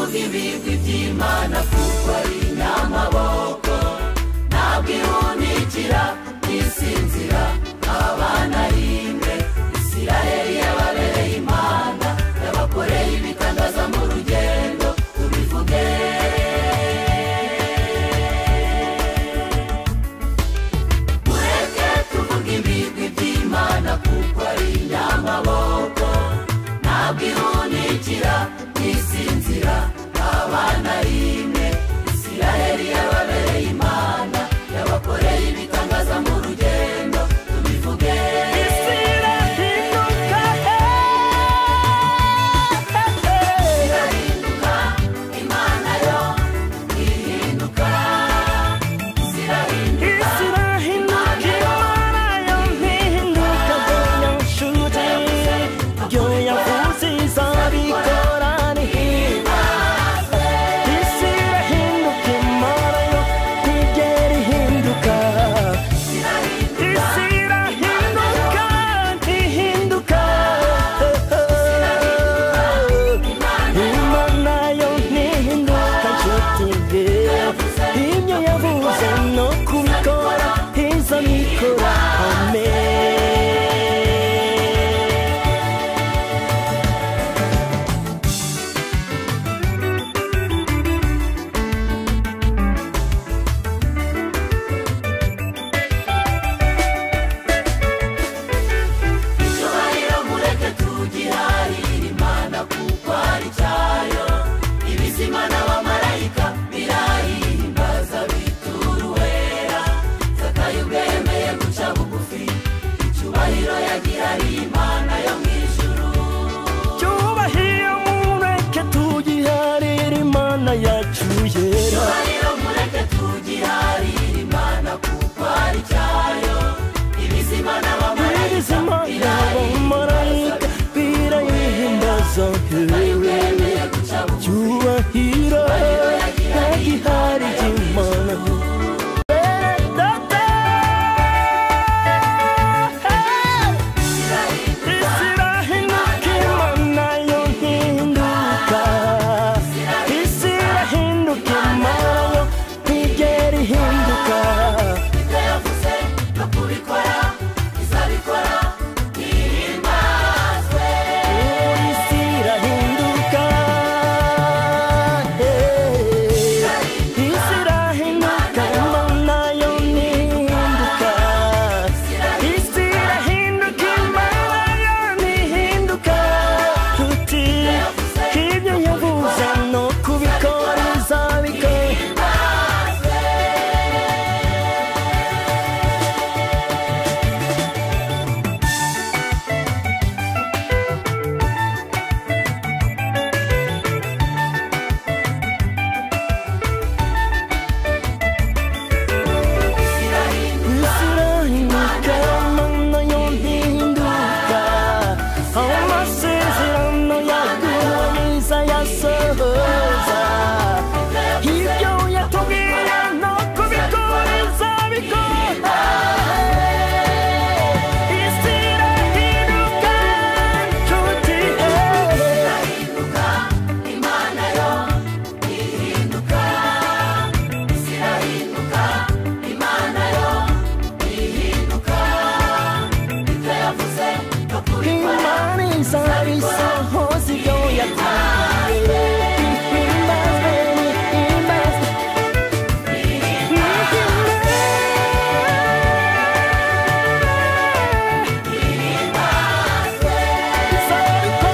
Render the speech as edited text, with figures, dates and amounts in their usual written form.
Tuvuge ibigwi by'Imana kuko ari inyamaboko, ntabwo ihunikira ntisinzira abana rimwe. Isiraheli yababereye Imana, yabakoreye ibitangaza mu rugendo, tubivuge. Mureke tuvuge ibigwi by'Imana kuko ari inyamaboko, ntabwo ihunikira ntisinzira abana rimwe. Isiraheli yababereye Imana, yabakoreye ibitangaza mu rugendo, tubivuge. Isi irahinduka, Irahinduka, Imana yo ihinduka. Irahinduka, isi irahinduka, Imana yo ntihinduka. Mbonye nshuti, ibyo yavuze izabikora ntihinduka. Isi irahinduka, Imana yo ntigera ihinduka. Isi irahinduka, ntihinduka. Imana yo ntihinduka, nshuti ibyo yavuze no kubikora izabikora. Amen. Icyubahiro mureke tugiharire Imana kuko ari cyayo. Ibizima n'abamarayika birahimbaza bitura uwera. Zakayo ubwe yemeye guca bugufi, icyubahiro yagihariye Imana yo mu ijuru. Cyubahiro mureke tugiharire Imana yacu yera. Icyubahiro mureke tugiharire Imana kuko ari cyayo. Ibizima n'abamarayika Ibizima n'abamarayika birayihimbaza. Zakayo ubwe yemeye guca bugufi, Cyubahiro yagiharije Imana. Bene data, isi irahinduka, Imana yo ntihinduka. Isi irahinduka, Imana yo ntigera ihinduka. Ibyo yavuze no kubikora izabikora, ihimbazwe. Isi irahinduka, isi irahinduka, Imana yo ntihinduka. Isi irahinduka, Imana yo ntihinduka. Tuti ibyo yavuze no kubikora izabikora. Isi irahinduka, Imana yo ntihinduka. Amasezerano yaguha izayasohoza. Ibyo yatubwiye no kubikora izabikora. Isi irahinduka, nshuti. Irahinduka, Imana yo ihinduka. Isi irahinduka, Imana yo ihinduka. Ibyo yavuze no kubikora Imana izabisohoza.